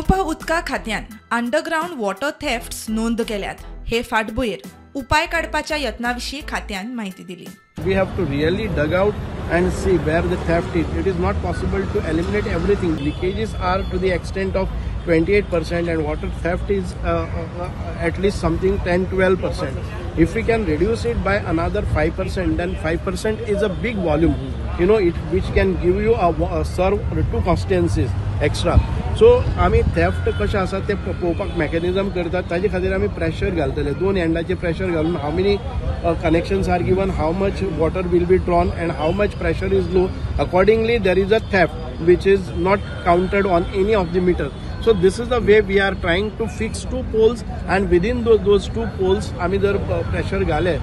पिवपा उदका खात्यान अंडरग्रावंड वॉटर थेफ्ट्स नोंद केल्यात. हे फाटभुंयेर उपाय काडपाच्या यत्ना विशीं खात्यान म्हायती दिली. We have to really dug out and see where the theft is. It is not possible to eliminate everything. Leakages are to the extent of 28% and water theft is at least something 10-12%. If we can reduce it by another 5%, then 5% is a big volume, you know, it which can give you a serve two constituencies extra. So आमी theft कशें आसा ते पळोवपाक mechanism करतात. ताजे खातीर आमी pressure घालतले, दोन एंडाचे प्रेशर घालून how many connections are given, how much water will be drawn and how much pressure is low. Accordingly there is a theft which is not counted on any of the meter. So this is the way we are trying to fix two poles and within those two poles आमी जर pressure घाले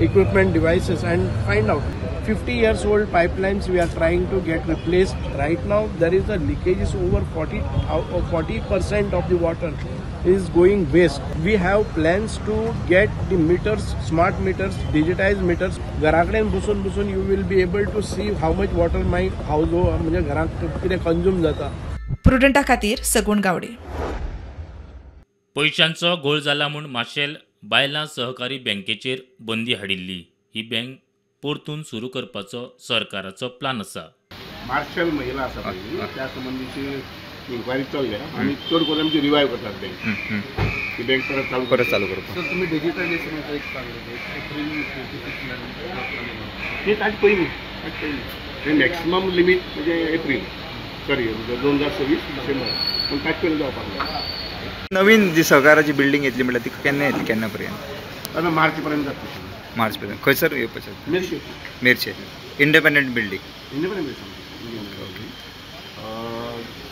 equipment devices and find out 50 years old pipelines we are trying to get replaced. Right now there is a leakage is over 40% of the water is going waste. We have plans to get the meters, smart meters, digitized meters. घराकडेन बसून बसून you will be able to see how much water my house म्हणजे घरांत कितें consume जाता. प्रुडंटा खातीर सगुण गावडे. पयशांचो घोळ जाला म्हूण माशेल बायलां सहकारी बँकेचेर बंदी हाडिल्ली. ही बँक परतून सुरू करपाचो सरकाराचो प्लान आसा. मार्शल महिला आसा पळय त्या संबंदीची इन्क्वायरी चल्ल्या आनी चड करून आमची रिवायव करतात बँक. ती बँक परत चालू करता. सर तुमी डिजिटलायझेशनाचो एक सांगलें एप्रील 26 ते ताजे पयलीं ताजे मॅक्सिमम लिमीट म्हणजे एप्रील सॉरी 2026 डिसेंबर पूण ताजे पयलीं जावपाक जाय. नवीन जी सहकाराची बिल्डींग येतली म्हळ्यार ती केन्ना येतली, केन्ना पर्यंत? आतां मार्च पर्यंत जातली. मार्च पर्यंत. खंयसर येवपाचें? Merces. Merces independent building. Independent building.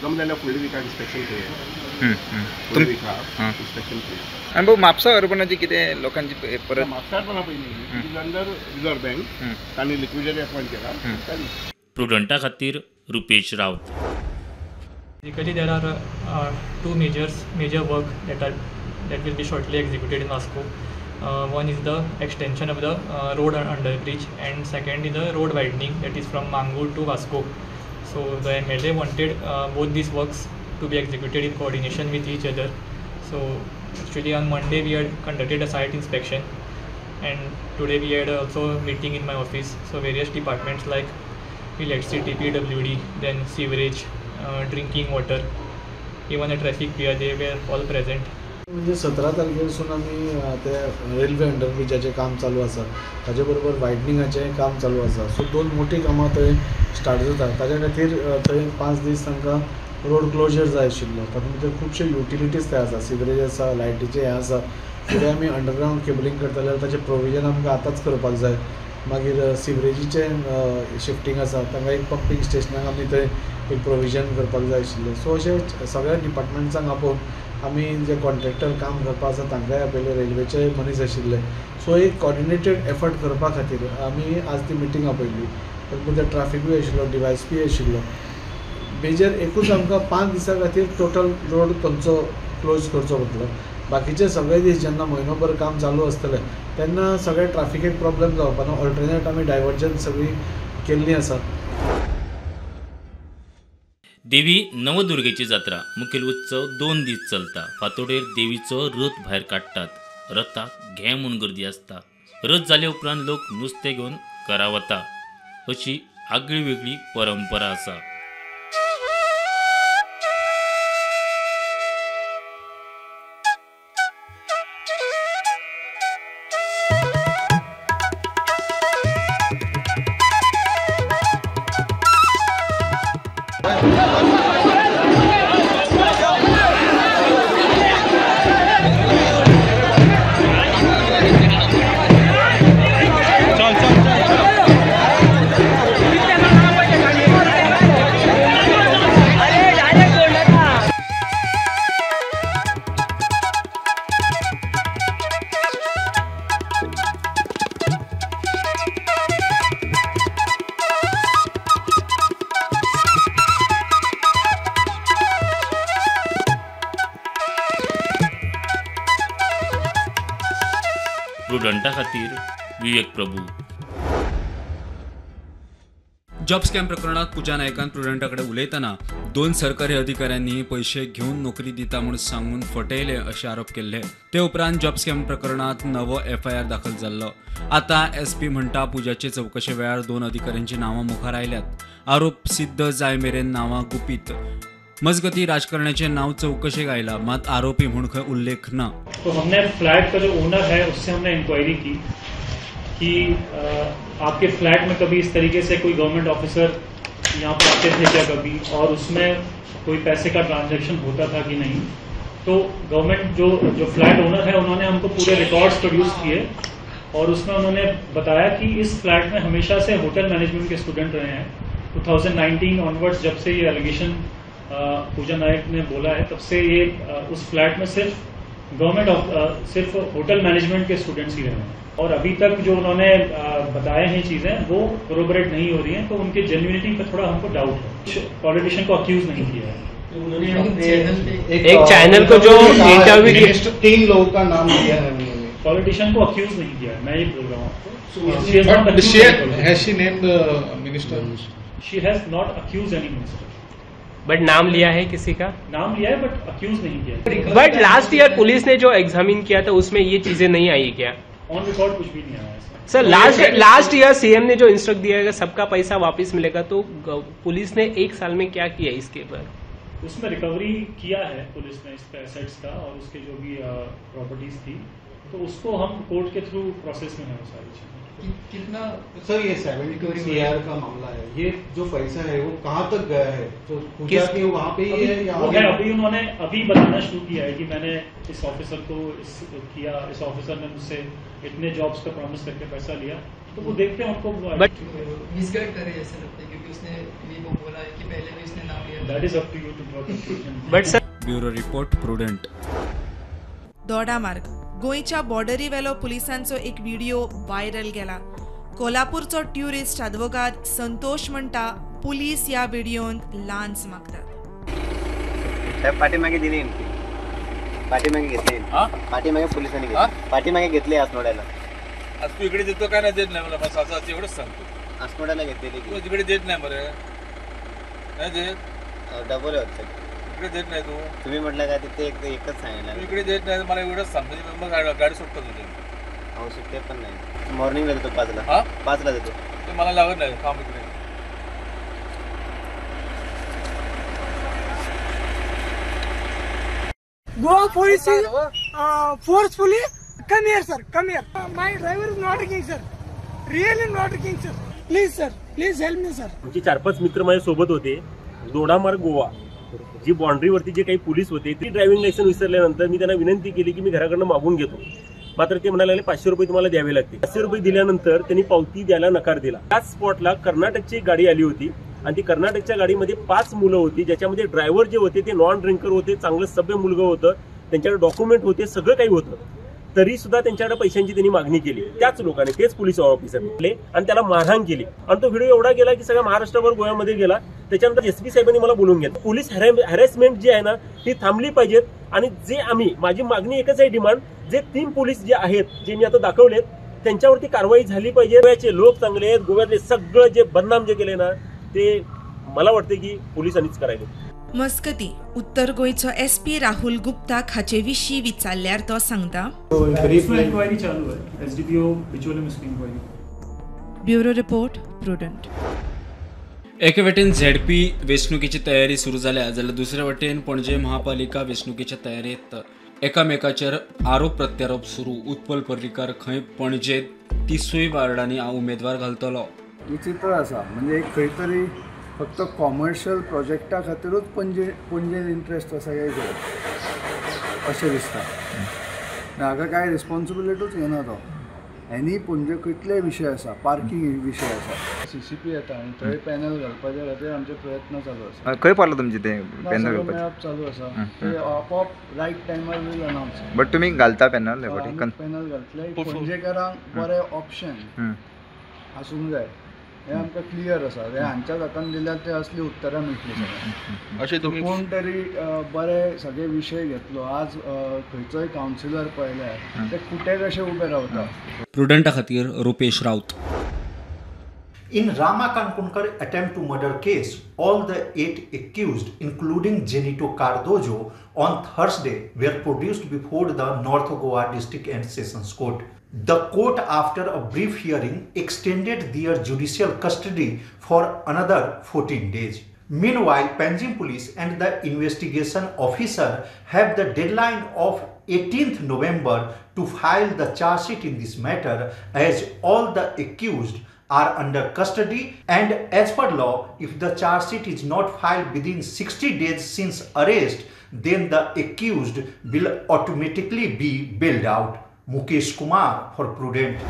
जम जाल्यार फुडल्या विकाक इन्स्पेक्शन करूया. फुडल्या विकाक इन्स्पेक्शन करूया. आनी भाऊ म्हापसा अर्बनाची कितें लोकांची परत? म्हापसा अर्बना पयलीं it is under Reserve Bank, तांणी लिक्विडेटर अपॉयंट केला. प्रुडंटा खातीर रुपेश रावत. Basically there are two major work that will be shortly executed in Vasco. One is the extension of the road under bridge and second is the road widening, that is from Mangur to Vasco. So the MLA wanted both these works to be executed in coordination with each other. So actually on Monday we had conducted a site inspection and today we had also a meeting in my office. So various departments like electricity, PWD, then sewerage, drinking water, even a traffic PR, they were all present. म्हणजे 17 तारखेपासून आमी ते railway अंडरब्रिजाचें काम चालू आसा, ताजे बरोबर वायडनिंगाचें काम चालू आसा. सो दोन मोठी कामां थंय स्टार्ट जाता. ताज्या खातीर थंय 5 दीस तांकां रोड क्लोजर जाय आशिल्लो. तातूंत भितर खुबशे युटिलिटीज थंय आसा, सिवरेज आसा, लायटीचें हें आसा. फुडें आमी अंडरग्रावंड केबलिंग करतले जाल्यार ताचें प्रोविजन आमकां आतांच करपाक जाय. मागीर सिवरेजीचें शिफ्टींग आसा, तांकां एक पंपींग स्टेशनाक आमी थंय एक प्रोविजन करपाक जाय आशिल्लें. सो अशें सगळ्या डिपार्टमेंट्सांक आपोवन आमी जे कॉन्ट्रॅक्टर काम करपा आसा तांकांय आपयले, रेल्वेचे मनीस आशिल्ले. सो एक कॉर्डिनेटेड एफर्ट करपा खातीर आमी आज ती मिटींग आपयल्ली. तातूंत ट्राफिकूय आशिल्लो, डिवायस पी आशिल्लो. मेजर एकूच आमकां 5 दिसां खातीर टोटल रोड थंयचो क्लोज करचो पडटलो. बाकीचे सगळे दीस जेन्ना म्हयनोभर काम चालू आसतलें तेन्ना सगळे ट्राफिकेक प्रॉब्लम जावपा ना. ऑल्टरनेट आमी डायवर्जन सगळीं केल्लीं आसा. देवी नवदुर्गेची जात्रा मुखेल उत्सव 2 दीस चलता. फांतोडेर देवीचो रथ भायर काडटात. रथाक घे म्हूण गर्दी आसता. रथ जाले उपरांत लोक नुस्तें घेवन घरा वता. अशी आगळी वेगळी परंपरा आसा. प्रुडंटा खातीर विवेक प्रभू. जॉब स्कॅम प्रकरणात पूजा नायकान प्रुडंटा कडेन उलयतना 2 सरकारी अधिकाऱ्यांनी पैशे घेवन नोकरी दिता म्हूण सांगून फटयले अशे आरोप केल्ले. ते उपरांत जॉब स्कॅम प्रकरणात नवो एफआयआर दाखल जाल्लो. आता एसपी म्हणटा पूजाचे चवकशे वेळार 2 अधिकाऱ्यांची नांवां मुखार आयल्यात. आरोप सिद्ध जाय मेरेन नांवां गुपीत. मजगती राजकारण्याचे नाव चौकशेक आयला, मात आरोपी म्हूण खंय उल्लेख ना. तो हमने फ्लैट का जो ओनर है उससे हमने इंक्वायरी की कि आपके फ्लैट में कभी इस तरीके से कोई गवर्नमेंट ऑफिसर यहाँ पर आते थे क्या कभी, और उसमें कोई पैसे का ट्रांजैक्शन होता था कि नहीं। तो गवर्नमेंट जो फ्लैट ओनर है उन्होंने हमको पूरे रिकॉर्ड्स प्रोड्यूस किए और उसमें उन्होंने बताया कि इस फ्लैट में हमेशा से होटल मैनेजमेंट के स्टूडेंट रहे हैं। 2019 ऑनवर्ड्स जब से ये एलिगेशन पूजा नायक ने बोला है तब से ये उस फ्लैट में सिर्फ गवर्नमेंट ऑफ सिर्फ होटल मैनेजमेंट के स्टूडेंट्स ही रहे हैं और अभी तक जो उन्होंने बताए हैं चीज़ें वो कोरोबरेट नहीं हो रही हैं, तो उनके जेन्युइनिटी पर थोड़ा हमको डाउट है। पॉलिटिशियन को अक्यूज नहीं किया है उन्होंने। एक चैनल को जो इंटरव्यू 3 लोगों का नाम लिया है उन्होंने, पॉलिटिशियन को अक्यूज नहीं किया है, मैं ये बोल रहा हूँ आपको। She has not accused any minister. But नाम लिया है किसी का, नाम लिया है बट अक्यूज नहीं किया। बट लास्ट ईयर पुलिस ने जो एग्जामिन किया था उसमें ये चीजें नहीं आई क्या? ऑन रिकॉर्ड कुछ भी नहीं आया सर। लास्ट ईयर सीएम ने जो इंस्ट्रक्ट दिया है सबका पैसा वापस मिलेगा, तो पुलिस ने एक साल में क्या किया इसके ऊपर? उसमें रिकवरी किया है पुलिस ने इसका एसेट्स का और उसके जो भी प्रॉपर्टीज थी, तो उसको हम कोर्ट के थ्रू प्रोसेस में है वो सारी चीजें। कितना सर ये 72 CR का मामला है, ये जो पैसा है वो कहाँ तक गया है? तो पूजा के वहाँ पे ही है या वो है? अभी उन्होंने अभी बताना शुरू किया है कि मैंने इस ऑफिसर को इस किया, इस ऑफिसर ने मुझसे इतने जॉब्स का प्रॉमिस करके पैसा लिया, तो वो देखते हैं उनको। बट मिसगाइड कर रही है ऐसा लगता है, क्योंकि उसने भी वो बोला है कि पहले भी इसने नाम लिया। That is up to you to draw conclusion. But sir, bureau report, Prudent. Dodamarg गोंयच्या बॉर्डरी वेलो पुलिसांचो एक व्हिडिओ व्हायरल गेला. कोल्हापूरचो ट्युरिस्ट आदवोगाद संतोष म्हणटा पुलीस ह्या व्हिडिओंत लांच मागतात. पाठीमागे दिली, पाठीमागे घेतली, पाठीमागे पोलिसांनी घेतली, पाठीमागे घेतली आसनोड्याला. आज तू इकडे देतो काय नाही देत नाही मला, बस असं एवढंच सांगतो. आसनोड्याला घेतलेली तू तिकडे देत नाही बरं, नाही देत, डबल होतं. इकडे देत नाही तू, तुम्ही म्हटलं काय तिथे एकच सांगितलं. इकडे देत नाही मला एवढंच सांगतो, मग गाडी सुटतो तुझी. हो सुटते पण नाही, मॉर्निंगला देतो 5ला, 5ला देतो. ते मला लागत नाही काम इकडे. Goa police forcefully come here sir, come here. My driver is not drinking sir, really not drinking sir, please sir, please help me sir. आमचे 4-5 मित्र माझ्या सोबत होते. दोडामार्ग गोवा जी बाउंड्रीवरती जे काही पोलीस होते ती ड्रायव्हिंग लायसन्स विसरल्यानंतर मी त्यांना विनंती केली की मी घराकडनं मागून घेतो, मात्र ते म्हणाले 500 रुपये तुम्हाला द्यावे लागतील. 500 रुपये दिल्यानंतर त्यांनी पावती द्यायला नकार दिला. त्याच स्पॉटला कर्नाटकची एक गाडी आली होती आणि ती कर्नाटकच्या गाडीमध्ये 5 मुलं होती, ज्याच्यामध्ये ड्रायव्हर जे होते ते नॉन ड्रिंकर होते, चांगलं सभ्य मुलगं होतं, त्यांच्याकडे डॉक्युमेंट होते, सगळं काही होतं, तरी सुद्धा त्यांच्याकडे पैशांची त्यांनी मागणी केली. त्याच लोकांनी, तेच पोलीस ऑफिसरने, आणि त्याला मारहाण केली. आणि तो व्हिडिओ एवढा गेला की सगळ्या महाराष्ट्राभर गोव्यामध्ये गेला. त्याच्यानंतर एसपी साहेबांनी मला बोलून घेतलं. पोलीस हॅरेसमेंट जी आहे ना ती थांबली पाहिजेत. आणि जे आम्ही, माझी मागणी एकच आहे, डिमांड, जे 3 पोलीस जे आहेत जे मी आता दाखवलेत त्यांच्यावरती कारवाई झाली पाहिजे. गोव्याचे लोक चांगले आहेत, गोव्यातले सगळं जे बदनाम जे केले ना ते मला वाटते की पोलिसांनीच करायले. मस्कती उत्तर गोंयचो एसपी राहुल गुप्ताक हाचे विशीं विचारल्यार तो सांगता, इन्क्वायरी चालू आहे, एसडीपीओ बिचोले में इन्क्वायरी. Bureau report, Prudent. एके वटेन झेडपी वेंचणुकेची तयारी सुरू जाल्या जाल्यार दुसरे वटेन पणजे महापालिका वेंचणुकेच्या तयारेंत एकामेकाचेर आरोप प्रत्यारोप सुरू. उत्पल पर्रीकार खंय पणजेत 30 वार्डांनी उमेदवार घालतलो. विचित्र आसा, म्हणजे एक खंय तरी फक्त कॉमर्शियल प्रोजेक्टा खातीरूच पणजेन इंट्रस्ट आसा काय कितें अशें दिसता. हाका कांय रिस्पॉन्सिबिलिटूच घेना तो. एनी पणजे कितले विशय आसा, पार्किंग विशय आसा, सीसीपी येता आनी थंय पॅनल घालपाच्या खातीर आमचे प्रयत्न चालू आसा. खंय पावला तुमचे ते पॅनल घालपाचें? मेळप चालू आसा, ते आपोआप रायट टायमार वील अनावन्स. बट तुमी घालता पॅनल? पॅनल घातले. पणजेकारांक बरें ऑप्शन आसूंक जाय हें आमकां क्लियर आसा. हें हांच्याच हातान दिल्यार ते असली उत्तरां मेळटलीं सगळ्यांक. अशें तुमी कोण तरी बरे सगळे विशय घेतलो. आज खंयचोय कावन्सिलर पळयल्यार ते कुठे कशे उबे रावता. प्रुडंटा खातीर Rupesh Raut. In Rama Kankonkar attempt to murder case, all the 8 accused, including Zenito Cardozo, on Thursday were produced before the North Goa District and Sessions Court. The court, after a brief hearing, extended their judicial custody for another 14 days. Meanwhile, Panjim Police and the investigation officer have the deadline of 18th November to file the charge sheet in this matter, as all the accused are under custody, and as per law, if the charge sheet is not filed within 60 days since arrest, then the accused will automatically be bailed out. Mukesh Kumar for Prudent.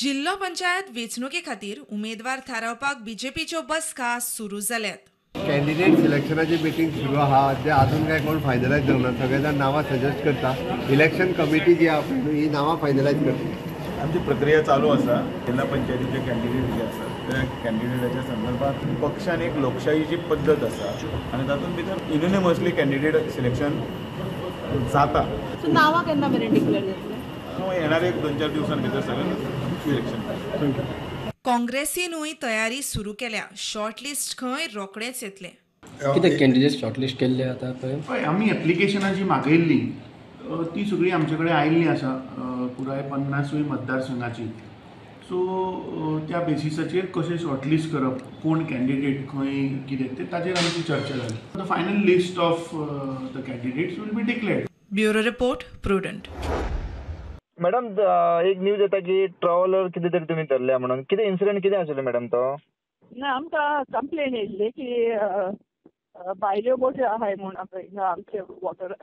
जिल्लो पंचायत वेंचणुके खातीर उमेदवार थारावपाक बीजेपीच्यो बसका सुरू जाल्यात. Candidate सिलेक्शनाची meeting सुरू आहा. ते अजून काय कोण फायनलायज जावना. सगळे जाण नांवां सजेस्ट करता. इलेक्शन कमिटी जी आहा ही नांवां फायनलायज करता. आमची प्रक्रिया चालू आसा. जिल्हा पंचायतीचे कॅन्डिडेट जे आसात त्या कॅन्डिडेटाच्या संदर्भात पक्षान एक लोकशाहीची पद्दत आसा आनी तातूंत भितर युनिनिमसली कॅन्डिडेट सिलेक्शन जाता. सो नांवां केन्ना मेरेन डिक्लेअर जातले? येणारे एक 2-4 दिवसां भितर सगळें सिलेक्शन. काँग्रेसीनूय तयारी सुरू केल्या. शॉर्टलिस्ट खंय रोखडेच येतले. कितें कॅन्डिडेट शॉर्टलिस्ट केल्ले आतां पर्यंत? हय, आमी एप्लिकेशनां जी मागयल्ली ती सगळी आमचे कडेन आयिल्ली आसा, पुराय 50 मतदारसंघाची. सो त्या बेसिसाचेर कशें शॉर्टलिस्ट करप, कोण कॅन्डिडेट खंय कितें तें ताचेर आमची चर्चा जाली. The final list of the candidates will be declared. Bureau report, Prudent. Madam, एक न्यूज येता की ट्रॅव्हलर कितें तरी तुमी धरल्या म्हणून, कितें इन्सिडंट कितें आशिल्लो मॅडम तो? ना, आमकां कंप्लेन येयल्ली की भायल्यो बोटी आहाय म्हूण आमचे वॉटर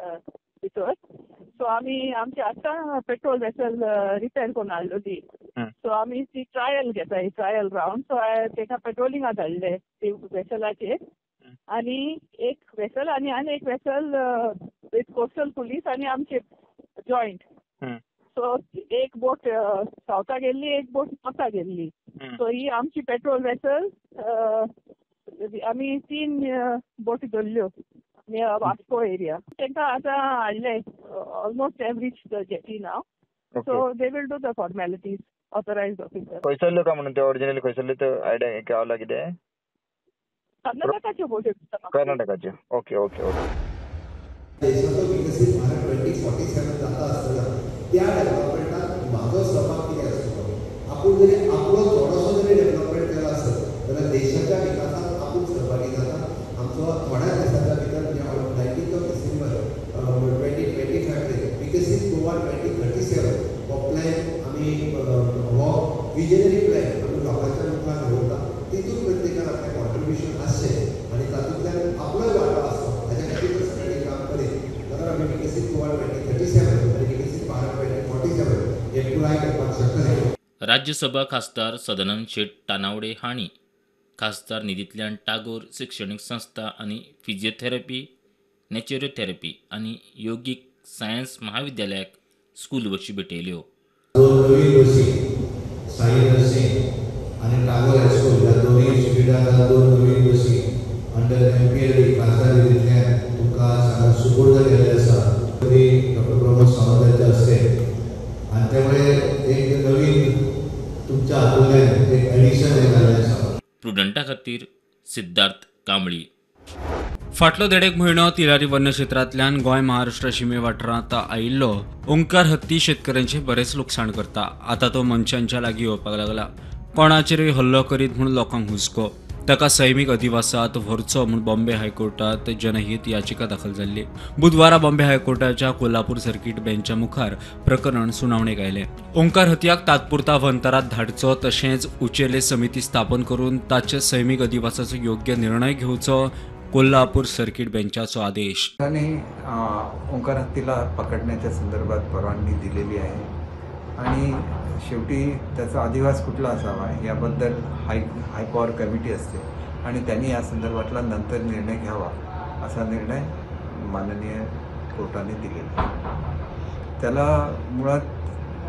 भितर. सो आमी आमची आतां पेट्रोल वेसल रिपेर करून हाडलोली. सो आमी ती ट्रायल घेता, ट्रायल रावंड. सो तेका पेट्रोलिंगा धाडले ती वेसलाचेर, आनी एक वेसल आनी आनी एक वेसल विथ कोस्टल पुलीस आनी आमचे जॉयंट. सो एक बोट सावथाक गेल्ली, एक बोट नॉर्थाक गेल्ली. सो ही आमची पेट्रोल वेसल आमी 3 बोटी धरल्यो वास्को एरिया. तांकां आतां हाडले almost reach the jetty now. So they will do the formalities, authorised officer. खंयसरल्यो काय म्हणून ते ओरिजिनली खंयसरल्यो ते आयडिया गावला कितें? कर्नाटकाच्यो बोटी. कर्नाटकाच्यो. Okay okay okay. देशाचो विकसीत भारत 2047 जाता आसतना त्या डेव्हलपमेंटात म्हाजो सहभाग कितें आसतलो, आपूण जरी आपलो थोडोसो जरी डेव्हलपमेंट केला आसत जाल्यार देशाच्या विकासात आपूण सहभागी जाता. आमचो थोड्या दिसाच्या भितर 19 डिसेंबर 2025 विकसीत गोवा 2037 हो प्लॅन आमी, हो विजनरी प्लॅन आमी लोकांच्या मुखार दवरता. तितून प्रत्येकान आपलें कॉन्ट्रिब्युशन आसचें आनी तातूंतल्यान आपलोय वांटो आसचो हाज्या खातीर जर सगळ्यांनी काम करीत जाल्यार आमी विकसीत गोवा 2037 आनी विकसीत भारत 2047 हे पुराय करपाक शकतले. राज्यसभा खासदार सदानंद शेट तानावडे हांणी खासदार निधींतल्यान टागोर शिक्षणीक संस्था आनी फिजियोथेरपी, नॅचरोथेरपी आनी योगीक सायन्स महाविद्यालयाक स्कूल बशी भेटयल्यो. 2 नवीन बसी साई नर्सिंग आनी टागोर हायस्कूल ह्या दोनूय इन्स्टिट्यूटाक 2 नवीन बसी अंडर MPLD खासदार निधींतल्यान तुमकां हांगा सुपूर्द केल्ले आसा. तरी डॉक्टर प्रमोद सावंताच्या हस्ते आनी त्यामुळे एक नवीन तुमच्या हातूंतल्यान एक एडिशन हें जाल्लें आसा. प्रुडंटा खातीर सिद्धार्थ कांबळी. फाटलो देडेक म्हयनो तिलारी वन्यक्षेत्रांतल्यान गोंय महाराष्ट्र शिमे वाठारांत आयिल्लो ओंकार हत्ती शेतकऱ्यांचें बरेंच लुकसाण करता. आतां तो मनशांच्या लागीं येवपाक लागला. कोणाचेरूय हल्लो करीत म्हूण लोकांक हुस्को. ताका सैमीक अधिवासात व्हरचो म्हूण बॉम्बे हायकोर्टात जनहीत याचिका दाखल जाल्ली. बुधवारा बॉम्बे हायकोर्टाच्या कोल्हापूर सर्किट बेंचा मुखार प्रकरण सुनावणेक आयलें. ओंकार हतयाक तात्पुरता वंतरात धाडचो तशेंच उचेले समिती स्थापन करून ताचे सैमीक अधिवासाचो योग्य निर्णय घेवचो कोल्हापूर सर्किट बेंचाचो आदेश. आणि ओंकार हत्तीला पकडण्याच्या संदर्भात परवानगी दिलेली आहे आणि शेवटी त्याचा अधिवास कुठला असावा याबद्दल हाय पॉवर कमिटी असते आणि त्यांनी या संदर्भातला नंतर निर्णय घ्यावा असा निर्णय माननीय कोर्टाने दिलेला आहे. त्याला मुळात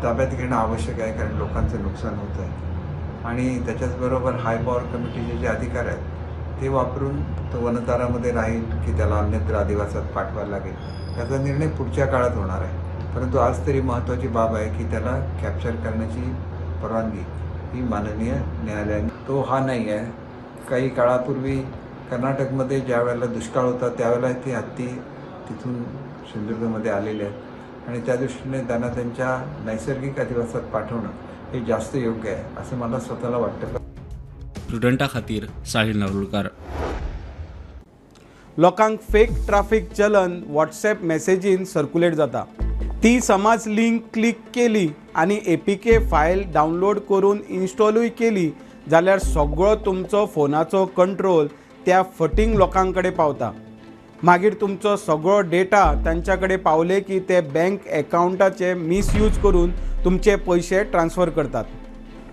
ताब्यात घेणं आवश्यक आहे कारण लोकांचं नुकसान होत आहे आणि त्याच्याचबरोबर हाय पॉवर कमिटीचे जे अधिकार आहेत ते वापरून तो वनतारामध्ये राहील की त्याला अन्यत्र अधिवासात पाठवायला लागेल याचा निर्णय पुढच्या काळात होणार आहे. परंतु आज तरी महत्त्वाची बाब आहे की त्याला कॅप्चर करण्याची परवानगी ही माननीय न्यायालयाने. तो हा नाही आहे. काही काळापूर्वी कर्नाटकमध्ये ज्या वेळेला दुष्काळ होता त्यावेळेला ते हत्ती तिथून सिंधुदुर्गमध्ये आलेले आहेत आणि त्या दृष्टीने त्यांना त्यांच्या नैसर्गिक अधिवासात पाठवणं हे जास्त योग्य आहे असं मला स्वतःला वाटतं. प्रुडंटा खातीर साहिल नारुलकार. लोकांक फेक ट्राफिक चलन व्हॉट्सॲप मॅसेजीन सर्क्युलेट जाता. ती समाज लिंक क्लिक केली आनी एपीके फायल डावनलोड करून इन्स्टॉलूय केली जाल्यार सगळो तुमचो फोनाचो कंट्रोल त्या फटींग लोकां कडेन पावता. मागीर तुमचो सगळो डेटा तांच्या कडेन पावले की ते बँक एकावंटाचे मिसयूज करून तुमचे पयशे ट्रान्सफर करतात.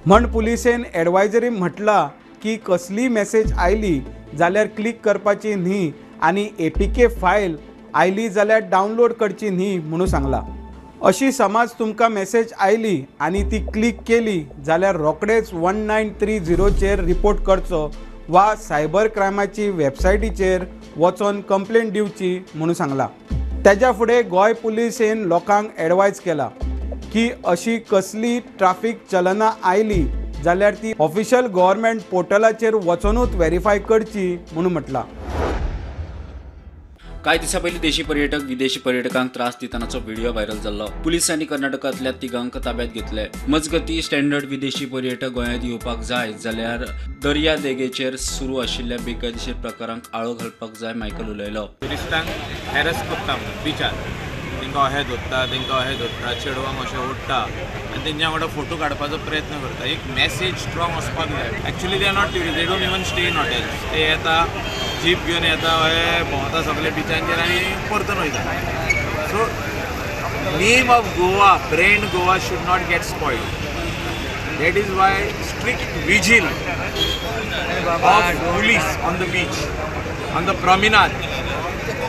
म्हण पुलिसेन एडवायजरी म्हटलां की कसलीय मॅसेज आयली जाल्यार क्लिक करपाची न्ही आनी एपीके फायल आयली जाल्यार डावनलोड करची न्ही म्हणून सांगला. अशी समज तुमकां मॅसेज आयली आनी ती क्लिक केली जाल्यार रोखडेच 1930चेर रिपोर्ट करचो वा सायबर क्रायमाची वेबसायटीचेर वचोन कंप्लेन दिवची म्हणून सांगला. तेज्या फुडें गोंय पुलिसेन लोकांक एडवायज केला की अशी कसली ट्राफीक चलनां आयली जाल्यार ती ऑफिशियल गव्हर्मेंट पोर्टलाचेर वचोनूच वेरीफाय करची म्हणून म्हटलां. कांय दिसां पयलीं देशी पर्यटक विदेशी पर्यटकांक त्रास दितनाचो व्हिडिओ व्हायरल जाल्लो. पुलिसांनी कर्नाटकांतल्या तिगांक ताब्यात घेतले. मजगतीं स्टँडर्ड विदेशी पर्यटक गोंयांत येवपाक जाय जाल्यार दर्या देगेचेर सुरू आशिल्ल्या बेकायदेशीर प्रकारांक आळो घालपाक जाय मायकल उलयलो. ट्युरिस्टांक हॅरस करता बिचार, तांकां अहें धरता, तांकां अहें धरता, चेडवांक अशें ओडटा आनी तेंच्या वांगडा फोटो काडपाचो प्रयत्न करता. एक मॅसेज स्ट्रॉंग वचपाक जाय. Actually they are not tourist, they don't even stay in hotels. ते येता जीप घेवन येता, हे भोंवता सगळे बिचांचेर आनी परतून वयता. So name of Goa, brand Goa should not get spoiled. That is why strict vigil of police on the beach, on the promenade,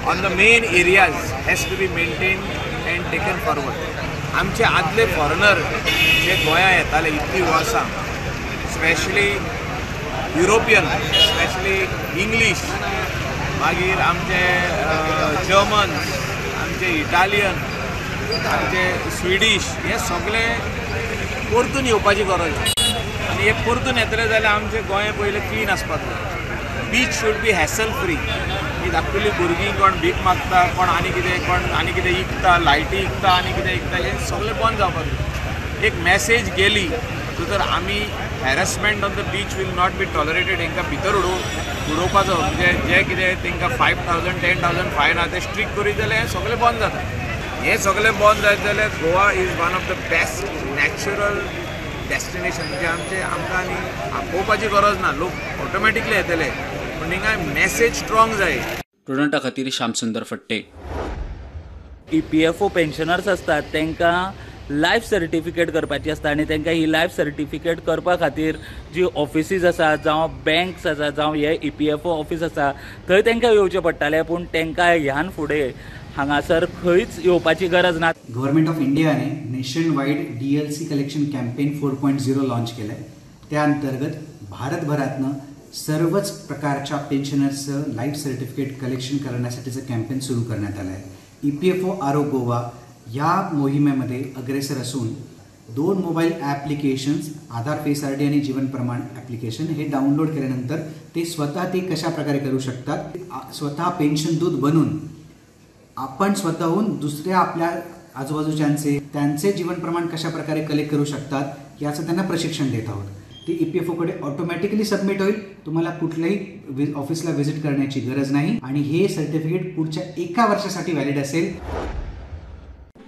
on the main areas has to be maintained and taken forward. आमचे आदले foreigner जे गोंया येताले इतलीं वर्सां, specially European, specially English, मागीर आमचे Germans, आमचे Italian, आमचे स्विडीश, हे सगळे परतून येवपाची गरज आसा. आनी हे परतून येतले जाल्यार आमचें गोंय पयलें क्लीन आसपाक जाय. Beach should be hassle free. ही धाकटुली भुरगीं कोण भीक मागता, कोण आनी कितें, कोण आनी कितें इकता, लायटी इकता, आनी कितें इकता, हें सगळें बंद जावपाक जाय. एक मॅसेज गेली तर आमी harassment on the beach will not be tolerated. हेंकां भितर उडोवपाचो म्हणजे जे कितें तांकां 5,000 10,000 फायन आहा ते स्ट्रिक्ट करीत जाल्यार हें सगळें बंद जाता. हें सगळें बंद जायत जाल्यार Goa is one of the best natural destination. म्हणजे आमचें आमकां आनी आपोवपाची गरज ना, लोक ऑटोमॅटिकली येतले, पूण हिंगा मॅसेज स्ट्रॉंग जाय. प्रुडंटा खातीर Shyamsundar Phadte. EPFO pensioners आसतात तांकां लायफ सर्टिफिकेट करपाची आसता आनी तांकां ही लायफ सर्टिफिकेट करपा खातीर जी ऑफिसीज आसा जावं बँक्स आसा जावं हे EPFO office आसा थंय तांकां येवचें पडटालें, पूण तांकां ह्यान फुडें हांगासर खंयच येवपाची गरज ना. गव्हर्मेंट ऑफ इंडियाने nation wide DLC collection campaign 4.0 launch केलं आहे. त्या अंतर्गत भारतभरातनं सर्वच प्रकारच्या पेन्शनर्सचं लाईफ सर्टिफिकेट कलेक्शन करण्यासाठीचं कॅम्पेन सुरू करण्यात आलं आहे. EPFO आरो गोवा या मोहिमेमध्ये अग्रेसर असून 2 mobile applications Aadhaar face ID आणि जीवन प्रमाण ॲप्लिकेशन हे डाउनलोड केल्यानंतर ते स्वतः ते कशा प्रकारे करू शकतात, स्वतः पेन्शन दूत बनून आपण स्वतःहून दुसऱ्या आपल्या आजूबाजूच्यांचे त्यांचे जीवन प्रमाण कशा प्रकारे कलेक्ट करू शकतात याचं त्यांना प्रशिक्षण देत आहोत. ते EPFOकडे ऑटोमॅटिकली सबमिट होईल, तुम्हाला कुठल्याही ऑफिसला व्हिजिट करण्याची गरज नाही आणि हे सर्टिफिकेट पुढच्या 1 वर्षासाठी व्हॅलिड असेल.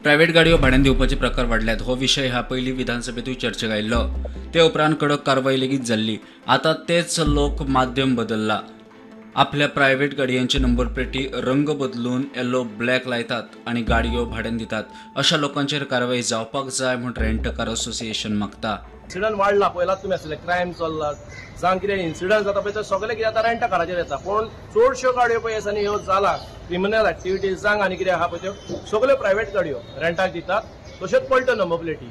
प्रायव्हेट गाडयो भाड्यान दिवपाचे प्रकार वाडल्यात हो विशय ह्या पयलीं विधानसभेतूय चर्चेक आयिल्लो. ते उपरांत कडक कारवाय लेगीत जाल्ली. आतां तेच लोक माध्यम बदल्ला. आपल्या प्रायव्हेट गाडयांचे नंबर प्लेटी रंग बदलून येलो ब्लॅक लायतात आनी गाडयो भाड्यान दितात. अशा लोकांचेर कारवाय जावपाक जाय म्हूण रेंटकार असोसिएशन मागता. इन्सिडंट वाडला पळयलात तुमी आसले, क्रायम चल्ला, जावं कितें इन्सिडंट जाता पळय सगळें कितें आतां रेंटा काराचेर येता, पूण चडश्यो गाडयो पळय दिसांनी ह्यो जाला क्रिमिनल एक्टिविटीज जावं आनी कितें आहा पळय त्यो सगळ्यो प्रायव्हेट गाडयो रेंटाक दितात, तश्योच पलट्यो नंबर प्लेटी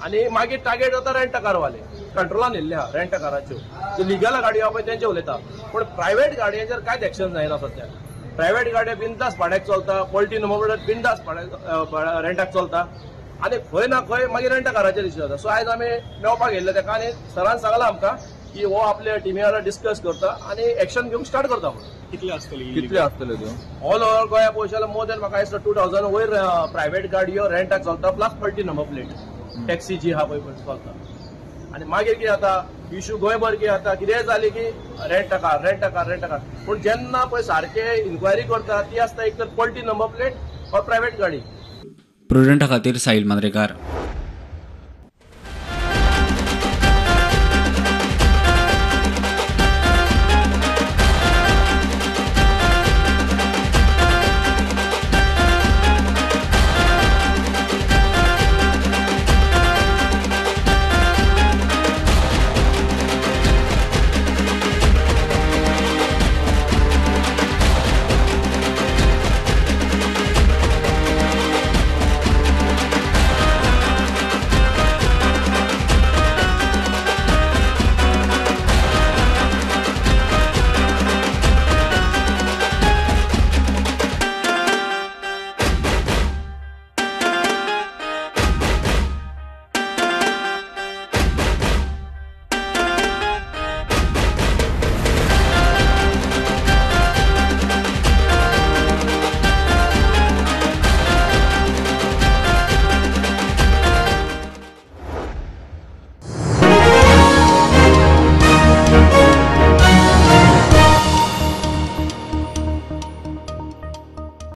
आनी मागीर टार्गेट जाता रेंटा कारवाले. कंट्रोलान येयल्ले आहा रेंटा काराच्यो, ज्यो लिगल गाडयो आहा पळय तेंचे उलयता, पूण प्रायव्हेट गाडयांचेर कांयच एक्शन जायना सद्याक. प्रायव्हेट गाडयो बिंदास भाड्याक चलता, पलटी नंबर प्लेट बिंदास भाड्याक रेंटाक चलता. आनी खंय ना खंय मागीर रेंटा काराचेर इश्यू जाता. सो आयज आमी मेळपाक येयल्ले ताका आनी सरान सांगलां आमकां की हो आपल्या टिमी वांगडा डिस्कस करता आनी एक्शन घेवंक स्टार्ट करता म्हणून. कितले आसतले? कितले आसतले त्यो? ऑल ओवर गोंया पळोवशे जाल्यार मोर दॅन म्हाका दिसता 2000 वयर प्रायवेट गाडयो रेंटाक चलता, प्लस पलटी नंबर प्लेट टॅक्सी जी आहा पळय चलता. आनी मागीर कितें जाता इशू गोंयभर कितें जाता, कितेंय जालें की rent a car rent a car rent a car. पूण जेन्ना पळय सारकें इन्क्वायरी करता ती आसता एक तर पलटी नंबर प्लेट ऑर प्रायवेट गाडी. प्रुडंटा खातीर साहिल मांद्रेकार.